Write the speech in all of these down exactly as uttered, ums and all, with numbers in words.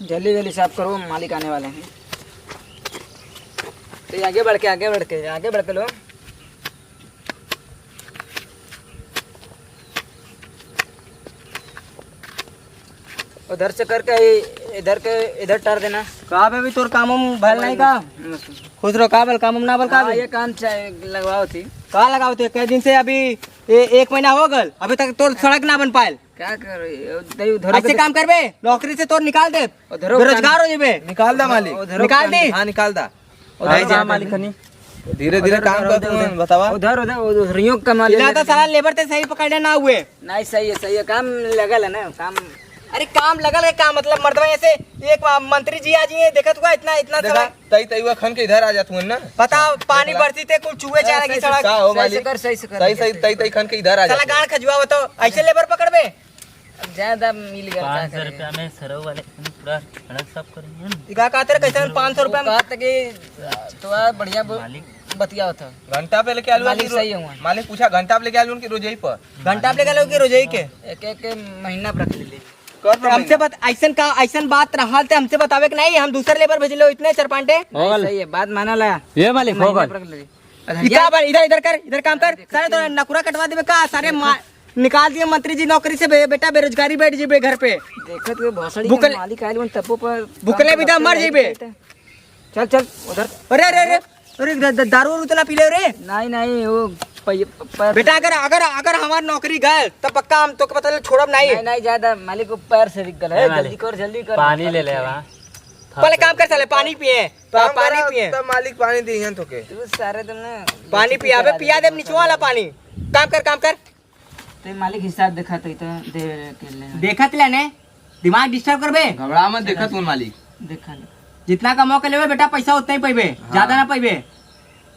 जल्दी जल्दी साफ करो, मालिक आने वाले हैं। तो ये आगे बढ़ के, आगे बढ़ के, आगे बढ़ के लो। उधर से करके इ-, इधर के, इधर टार देना। का बे, अभी तोर काम उम भल नहीं का? खुश रहो, का बल काम उम ना बल का हाँ, बे? ये काम चाहे लगवाओ थी। का लगाओ थे? कई दिन से अभी ए-, एक महीना हो गल, अभी तक तोर सड़क ना बन पायल। क्या कर रही है? उधर, उधर ऐसे के काम करबे, नौकरी से तोर निकाल दे, उधर बेरोजगार हो जेबे। निकाल दा मालिक। उधर निकाल दे। हाँ, निकाल दा। उधर नहीं उधर जाता मालिक है। खनी। धीरे धीरे उधर काम उधर कर उधर तू, उधर। बतावा। उधर उधर उधर रियो कमा ले इला ले। तो साला लेबर ते सही पकड़े ना हुए। नहीं, सही है, सही है, काम लगल है ना, काम। अरे काम लगल है, काम मतलब मर्दवा ऐसे एक मंत्री जी आ जी देखत हुआ इतना, इतना देखा, समय। तई, तई हुआ खन के इधर आ जात हुआ ना। पता पानी देखला। बरसी ते कुल चुए चारा की सड़क। का हो सही से मालिक? कर, सही से कर। सही, सही, तई, तई खन के इधर आ साला जात हुआ। गाड़ खजुआ हो तो ऐसे लेबर पकड़बे। अब ज्यादा मिल गया, का पाँच सौ करे? रुपया में सरऊ वाले खन पूरा सड़क साफ करेंगे ना। ई का कहते रहे, कैसे पाँच सौ रुपया में? वो कहत कि तो यार बढ़िया बो-, मालिक। बतियावत ह। घंटा पे लेके आलू मालिक कि रो-, सही है वहाँ। मालिक पूछा, घंटा पे लेके आलू कि रोजई पर? घंटा पे लेके आलू कि रोजई के? एक, एक महीना पर रख ले। कर तो हमसे महीना। बत-, ऐसन का, ऐसन बात रहल ते हमसे बतावे के नहीं, हम दूसर लेबर भेजले इतने चार पांटे। हो गल। सही है, बात माना ला। ये मालिक, हो महीना गल। पर रख ले। अच्छा, इधर या- बार, इधर, इधर कर, इधर काम कर। देखो सारे तो तो। नकुरा कटवा देबे का? सारे देखो। मा-, निकाल दिए मंत्री जी नौकरी से बे-, बेटा बेरोजगारी बैठ जेबे घर पे। देखत हुए भोसड़ी के बुकले-, मालिक आइल उन तब्बो पर बुकले काम बिदा करते मर रहे जेबे। थे। चल, चल, उधर। अरे, अरे, अरे, अरे, द-, द-, दारू उरू तो ना पी ले रे? नहीं, नहीं, वो पै-, पैर बेटा, अगर, अगर, अगर हमार नौकरी गल, तब पक्का हम तोके पता चले छोड़ब नहीं। नहीं, नहीं, ज्यादा मालिक को पैर से दिख गल है, ए मालिक, जल्दी कर, जल्दी कर। पानी ले ले बा। पहले काम कर साले, पानी पिए। तो काम पानी करा, पिए। तब मालिक पानी दिहन तोके। तू सारे तुमने पानी पिया बे, पिया दे निचवा वाला पानी। काम कर, काम कर। ते मालिक हिसाब देखा तो, तो दे के ले। देखत ले ने, दिमाग डिस्टर्ब करबे। घबरा मत, देखत हूँ मालिक। देखा ले। जितना कमो के लेबे बेटा, पैसा उतना ही पैबे, हाँ। ज्यादा ना पैबे।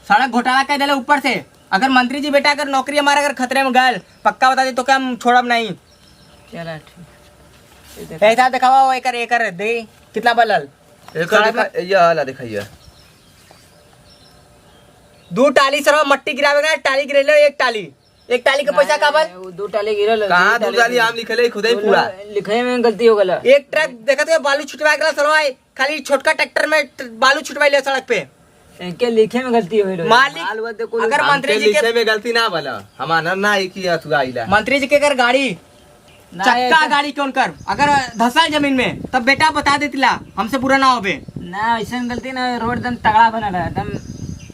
सड़क घोटाला कर देले ऊपर से। अगर मंत्री जी बेटा, अगर नौकरी हमारा अगर खतरे में गल, पक्का बता दे तोके हम छोड़ब नहीं। चला ठीक। ये देखा। पैसा दिखावा, वो एकर, एकर दे, कितना बलल? एकर सड़क देखा, में ये वाला दिखाइए। दू टाली सरवा मट्टी गिरावे का, टाली गिरेले एक टाली। एक टाली के पैसा का बल? नहीं, वो दू टाली गिरल, कहाँ दू दू टाली टाली गिरल। आम लिखले, खुदे ही वो पूरा। लिखे में गलती हो गला। एक ट्रक देखत हुए बालू छुटवा के सरवा, खाली छोटका ट्रैक्टर में ट-, बालू छुटवाई ले सड़क पे। इनके लिखे में गलती हो गई। मालिक, माल वो देखो, अगर हमके मंत्री जी के लिखे में गलती ना बला, हम आनर ना आई कि अथुआ आइला। मंत्री जी के अगर गाड़ी ना, चक्का ऐसा गाड़ी कौन कर, अगर धसल जमीन में, तब बेटा बता देतिला, हमसे बुरा ना होबे। ना, ऐसन गलती ना, रोड एकदम तगड़ा बनल है, एकदम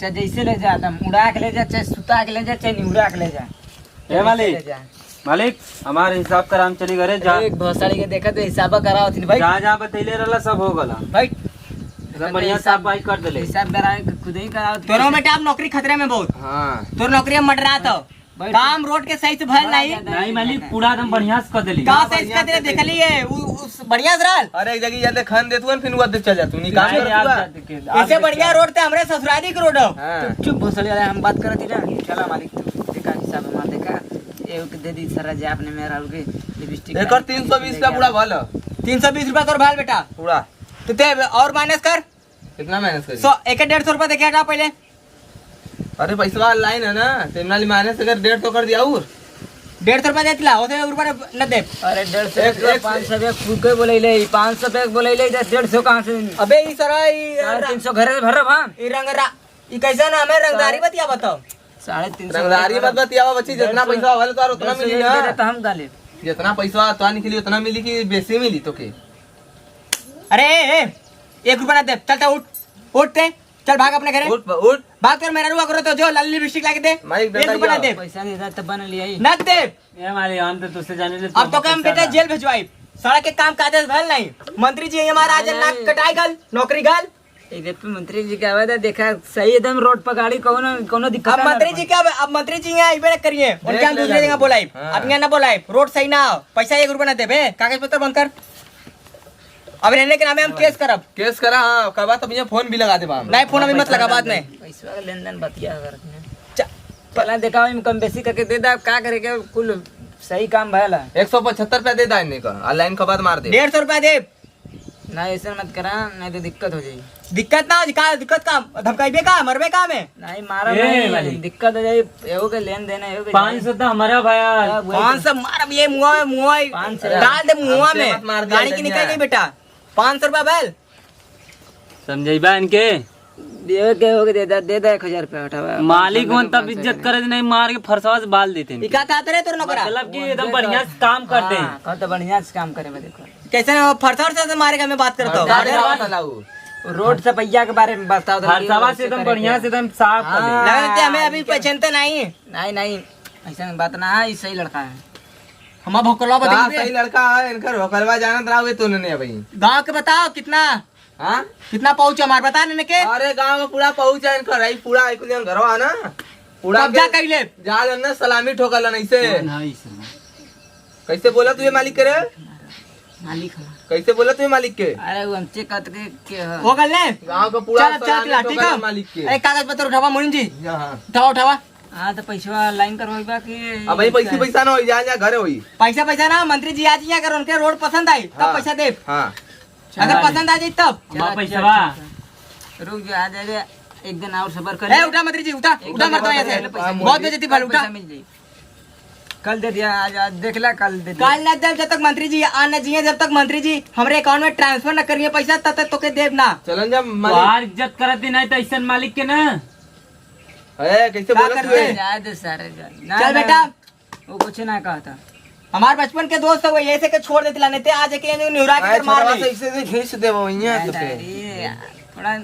चाहे जैसे ले जा, एकदम उड़ा के ले जा, चाहे सुता के ले जा, चाहे निहुरा के ले जा। ए मालिक, ले जा। मालिक, हमारे हिसाब कर हम चली घरे जा। एक भोसड़ी के देखत हिसाब करावत ही भाई। जहाँ जहाँ बतैले रहला सब हो गला। भाई, सब बढ़िया हिसाब साफ भाई कर देले। हिसाब करावे के खुद ही करावत। तोरो बेटा अब नौकरी खतरे में बहुत। हाँ। तोर नौकरी अब मंडरात हो। बैठ। काम रोड के सही से भल बड़ा नहीं। ज्यादा नहीं है। मालिक, पूरा एकदम बढ़िया से कर देली। का सही से कर देले, देखली है, उ, उ बढ़िया से रहल। अरे, एक जगह ये देख, खान देतुअन, फिर वो दे चल जातु, नहीं काम नहीं, करत आप हुआ। जाते के, आप ऐसे जाते बढ़िया के। रोड ते हमरे ससुरारी के रोड हो। हाँ। चुप, चुप, भोसड़ी वाला, हम बात करत ही ना। चला मालिक, तू देखा हिसाब हमार देखा। ये के दे दी सारा जे आपने मेरा रुके लिपस्टिक एकर तीन सौ बीस रुपया पूरा भल। तीन सौ बीस रुपया तोर भल बेटा। पूरा। तो ते और माइनस कर। कितना माइनस कर? सौ, एक डेढ़ सौ रुपया देखे हटा पहले। अरे पैसवा लाइन है ना, तेमना ली माइनस अगर डेढ़ सौ कर दिया और। डेढ़ सौ रुपया देत ला, होते रुपया न दे। अरे डेढ़ सौ एक, एक, एक पाँच सौ रुपया फूके बोले ले, पाँच सौ रुपया बोले ले, इधर डेढ़ सौ कहाँ से? अबे ई सारा ई साढ़े तीन सौ घरे से भर रहा भान। ई रंग रा-, ई कैसा नाम है? रंगदारी बतिया बताओ। साढ़े तीन सौ रंगदारी मत बतियावा बच्ची, जितना पैसा वाले तो उतना मिली ना। तो हम गाले। जितना पैसा तो निकली उतना मिली कि बेसी मिली तो के? अरे ए, ए, एक रुपया ना दे, चल, चल, उठ, उठ ते, चल भाग अपने घरे। उठ, उठ। भाग, तोर मेहरारू करो तो जो लाली लिपस्टिक लाके दे। मालिक, एक रुपया ना दे। पैसा नहीं था तब बना लिया ही। ना दे। ए मालिक, हम तो तुझसे जाने ले, अब तो हम बेटा जेल भेजवाई। सड़क के काम काज भल नहीं। मंत्री जी हमारा आज नाक कटाई गल, नौकरी गल। इधर पे मंत्री जी का आवाज है, देखा सही एकदम रोड पर गाड़ी कौनो, कौनो दिक्कत अब ना मंत्री जी क्या, अब मंत्री जी यहाँ अइबे ना करिए, उनके हम दूसरे जगह बोलाइब। हाँ। अब यहाँ ना बोलाइब, रोड सही ना हो, पैसा एक रुपया ना देबे, कागज पत्र बंद कर। अब रहने के नामे हम केस करब। केस करा, हाँ, करबा तब यहाँ फोन भी लगा देबा हम। नहीं, फोन अभी मत लगा, बाद में। पैसा का लेन देन बतिया कर रखने। चा- पहला देखा, हम कम बेसी करके दे दा, का करे के, कुल सही काम भला। एक सौ पचहत्तर रुपया दे दा इन्हें का, आ लाइन के बाद मार दे। डेढ़ सौ रुपया दे। ना, ऐसे मत करा, नहीं तो दिक्कत हो जाई। दिक्कत ना हो, का दिक्कत का? धमकाइबे का? मरबे का में? नहीं, मारा ए, नहीं, भाई। दिक्कत हो जाई। एगो के लेन देन है, एगो के पाँच सौ तो हमारा भाई। पाँच सौ मार, अब ये मुआ में, मुआ में पाँच सौ। डाल दे मुआ में। हमसे मत मार दिया, गाड़ी की निकल गई बेटा। पाँच सौ रुपया भइल। समझइबा इनके? देवे के होके दे दे, दे दे एक हजार रुपया, उठावा। मालिक होन तब इज्जत करे, नहीं मार के फरसवा से बाल देते हैं। ई का कहत रहे तोर नौकरा? मतलब कि एकदम बढ़िया से काम करते हैं। हाँ, कहो तो बढ़िया से काम करे में देखो। कैसे ना फरसवा से मारे का मैं बात करता हूँ। फरसवा से, रोड से पहिया के बारे में बताओ तो, फरसवा से एकदम बढ़िया से एकदम साफ कर दे। हाँ। लगता है हमें अभी पहचानते नहीं। नहीं, नहीं, ऐसा बात ना है, सही लड़का है। हमार भोकलवा का बदल दे। सही लड़का है, इनकर भोकलवा जानत रहा हुए तो उन्होंने अभी। गाँव के बताओ कितना? हाँ? कितना पहुँच हमार बता ने के? अरे गाँव में पूरा पहुँच है इनकर, है पूरा, है कुल जन घरवा है ना, पूरा कब्जा के कइले। जाल है ना, सलामी ठोकल है ऐसे। कौन है इस समय? कैसे बोला तुझे मालिक के रे? मालिक हमार। कैसे बोला तुझे मालिक के? अरे वो हमसे कहत के, के ह? हो गल ने? गाँव का पूरा चल, चल, सलामी चल, ठोकल ठीक है है। मालिक के। अरे कागज पत्र उठावा मोहन जी। हाँ, हाँ। उठावा, उठावा। हाँ, तो पैसवा लाइन करवाइबा कि अब भाई पैसे पैसा ना होई, जा, जा घरे होई। पैसा, पैसा ना, मंत्री जी आज यहाँ कर, उनके रोड पसंद आई, तब हाँ, पैसा देब। हाँ। अगर चला पसंद आ जाई तब। चला, हमार पैसवा। अच्छा, अच्छा। रुक जा, आ जाएगा, एक दिन और सबर कर ए, ले। उठा मंत्री जी, उठा, एक उठा दिन मरता और यहाँ से। सबर कर ले, पैसा बहुत मिल बेइज्जती भल, उठा। पैसा मिल जाई। कल दे दिया, आज, आज देख ला, कल दे दिया। कल ना देब, जब तक मंत्री जी आ ना जिए, जब तक मंत्री जी हमरे अकाउंट में ट्रांसफर ना करिए पैसा, तब तक तोके देब ना। चलन जा मालिक। तोहार इज्जत करत ही नहीं तो ऐसन मालिक के ना। ए, कैसे का बोलत करते? हुए? जाए दे सारे, जाए। ना, चल ना, बेटा। वो कुछ ना कहता। हमार बचपन के दोस्त है, वो ऐसे के छोड़ देती ला, नहीं ते आज के निहुरा के अरे मार छोटवा ले। से ऐसे से घींच देबो, यहाँ नहीं, तो पे। नहीं, थोड़ा